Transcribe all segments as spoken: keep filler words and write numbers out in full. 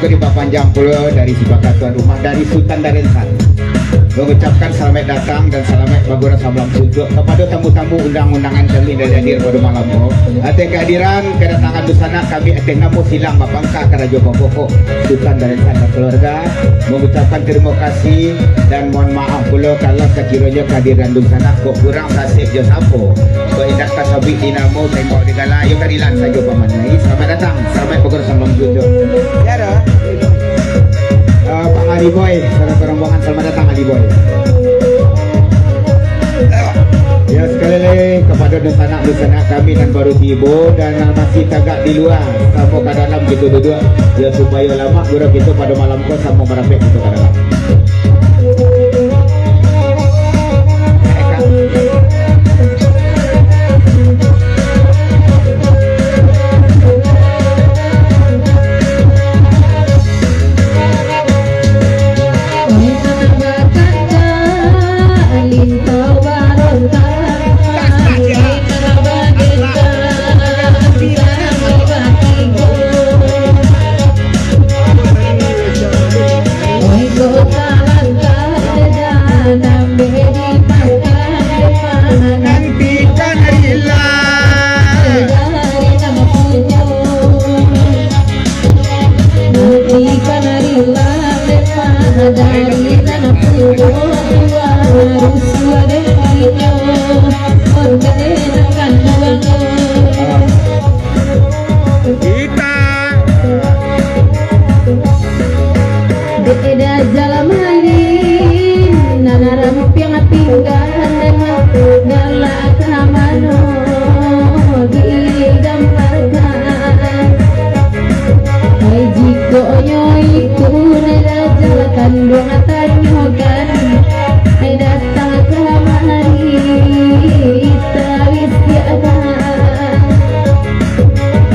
Dipapanjang pulo dari sipakatua tuan rumah, dari Sutan Darensan, mangucapkan salamaik datang dan salamaik bagurau samalam suntuak kapado tamu-tamu undang-undangan kami nan hadir pado malam ko. Ateh kehadiran, kedatangan dunsanak kami ateh namo silang bapangka karajo pokok Sutan Darensan dan keluarga, mangucapkan tarimo kasih dan mohon maaf pulo kalau sakironyo kehadiran dunsanak ko kurang sasek jo sapo, ko indak tasabuik di namo, taimbau di gala, yo kadilan sajo pamanai. Salamaik datang, salamaik bagurau samalam suntuak. Ya, dah. Eh, Bang Ali Boy, saudara rombongan, selamat datang, Ali Boy. Ya, sekali lagi kepada dunsanak-dunsanak kami nan baru tibo dan nan masih tagak di lua, samo ka dalam kito duduak, ya, supayo lamak gurau kito pado malam ko samo marapek kito ka dalam. Nantikan hari lah. Kita. Dek eda jalan main, nan rampiang tinggal, galak ka mano digambarkan. Ai, jikoknyo itu nan raja kanduang tanyokan, ai, datang kamari tabisiakkan.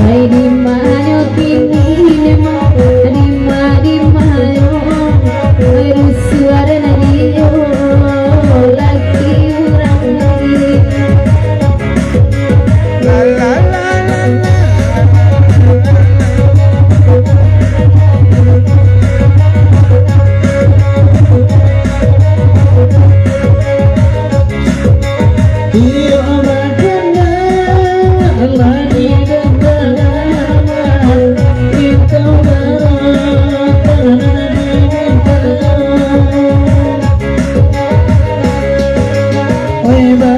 Ai, di manyo kini memang, di ma-, di manyo, ai, rusuah dan dio laki urang ni. La, la, la, la, la. Iyo, makana lagi dendam, kita barang. Oi, ba-